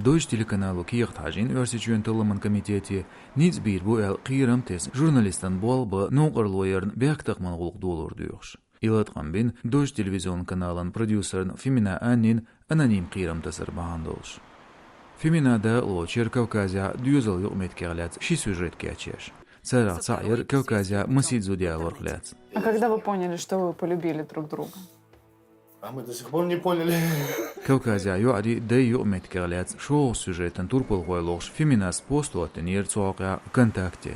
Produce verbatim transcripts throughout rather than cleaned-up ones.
Дойче телеканало кехат хьажийна Оьрсийчоьнан Талламан комитете, ницкъ бийр бу аьлла кхерам тесна журналистан болх бан новкъарло ярна бехктакхаман гӀуллакх долор доьхуш. И латкъам бина Дойче телевизионан каналан продюсерна Фомина Аннина аноним кхерам тасар бахьана долуш. Фомина дакъалоцуш яра Кавказехь доьзалан юкъаметтигех лаьцна ши сюжет кечъеш. Царах цхьаъ яра Кавказехь масийтта зуда ялорах лаьцна. А когда вы поняли, что вы полюбили друг друга? А мы до сих пор не поняли. Кавказехь йоӀарий дай юкъаметтигех лаьцна шолгӀачу сюжетан турпалхой лохуш Фоминас пост хӀоттийнера цу хьокъехь ВКонтакте.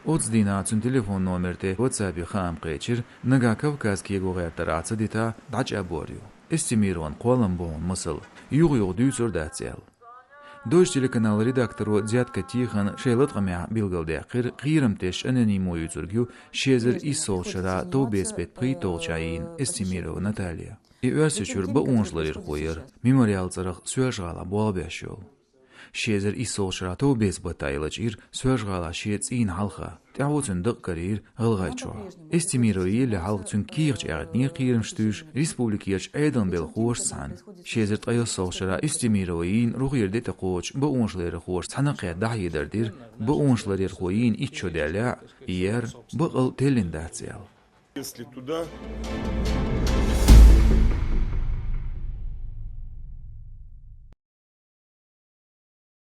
Оццу дийнахь цуьнан телефон номер тӀе WhatsApp-е хаам кхечира, нагахь Кавказ кего гӀертарехь ца дитахь, дӀачӀагӀбор ю. Эстемировна кхоллам бу хьуна масал, юха-юха дуьйцур дац аьлла. Дойче телеканалан редакторо Дзятко Тихона шайн латкъамехь билгалдаьккхира кхерам тесначу анонимно юьйцург ю ши эзар иссалгӀачу шарахь товбеца-беттан пхийтталгӀачохь йийна Эстемирова Наталья. И Оьрсийчуьра бакъонашларъярхо яра, Мемориал цӀарах Соьлжа-ГӀалахь болх беш йолу. Ши эзар иссалгӀачу шарахь товбеца-баттахь йиллачу ира Соьлжа-ГӀалахь шен цӀийнан хьалха, тӀаьхьо цуьнан дакъа карийра ГӀалгӀайчохь. Эстемирова йиллина хьалха цуьнга кехаташ аьхкинера кхерамаш туьйсуш республикерчу Ӏедалан белхахошца цхьаьна. Ши эзар ткъаесналгӀачу шарахь Эстемирова йийна рухера де тӀекхочучу бакъонашларъярхошца цхьаьнакхетта дӀахьедар дира, бакъонашларъярхо йийна итт шо даьллехь а, и яр бакъ а теллина дац аьлла. Если туда